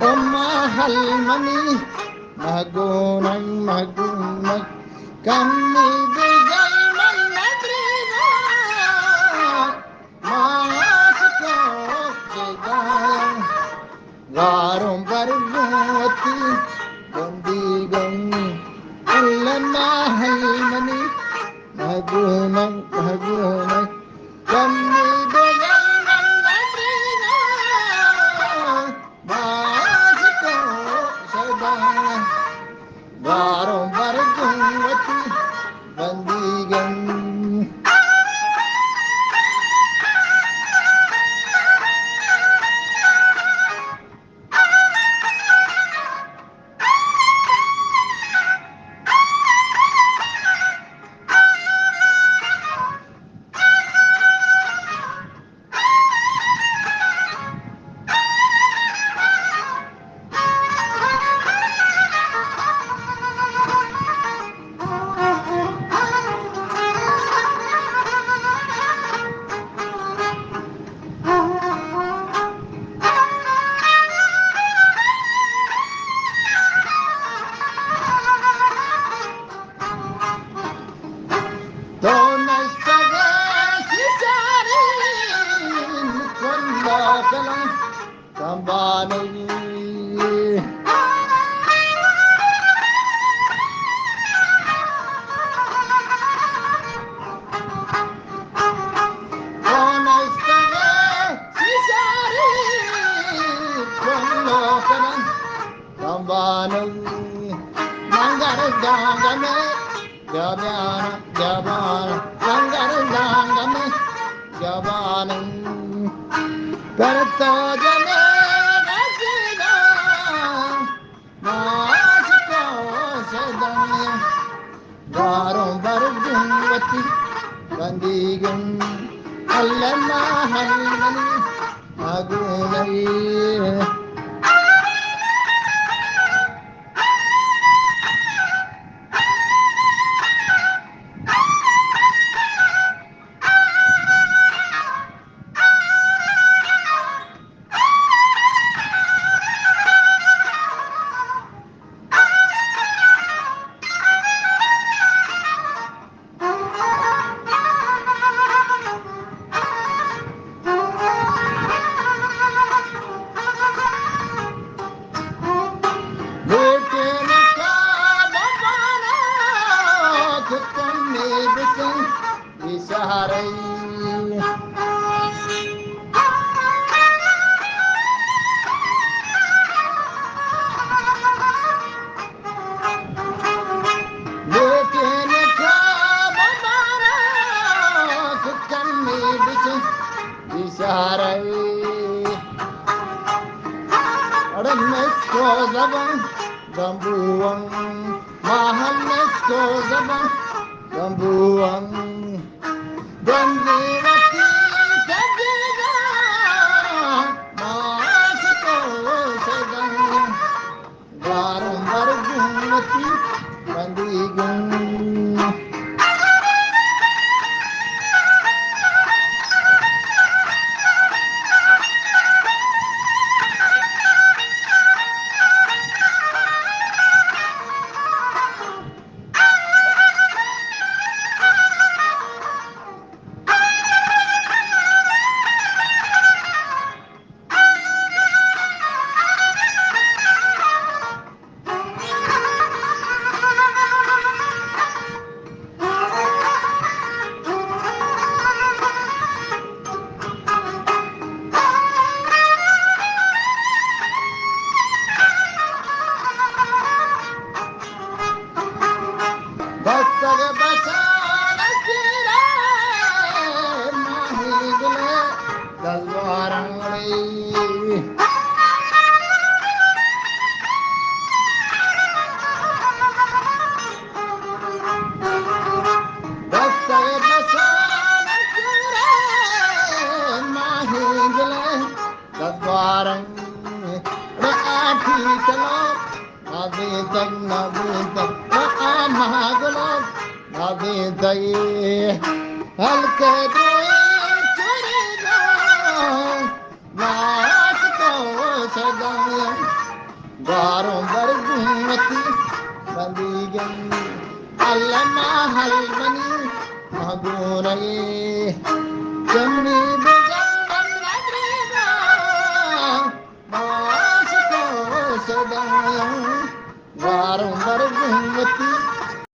تو ماہل منی مہگونگ، مہگونگ، کمی بجئی من ندریگا، ماس کو چدایا، گاروں برگوں وتی بندیگوں، اللہ ماہل منی مہگونگ، مہگونگ، کمی بجئی من ندریگا، باز کو سدا، گاروں برگوں وتی بندیگن۔ تو نشتگ سیچارین کنڈا کنن تمبانی۔ تو نشتگ سیچارین کنڈا کنن تمبانی، لنگر جانگمے جبان، جبان، لنگر جانگمے جبان، کرتا جنے رسیدہ، ماس کو سدایا، گاروں برگوں وتی بندیگوں، اللہ ماہل منی مہگونگ۔ لوٹیں کابانا کتنے بسن اشارے۔ لیکن خواب مارا کمی بچ اشارے۔ اڑ مسکو زبان دمبوان، ماہل مسکو زبان دمبوان۔ گندی وتی سجدہ، ماس کو سجدہ، گاروں برگوں وتی بندیگوں۔ بستگ بسان سیرا ماہی گلے دلوارانی۔ بستگ بسان سیرا ماہی گلے دلوارانی۔ آٹھی تلو نبیتگ، نبیتگ، آ ماہ گلاب نبیتگ۔ ہلکے دوئیں چوریگا، ماس تو سدایا۔ واروں بر گوں وتی بندیگیں، اللہ ما حل منی ماں گونگے، چمی بجن من نگریگا، ما عاشق و صدایاں، واروں بر گوں وتی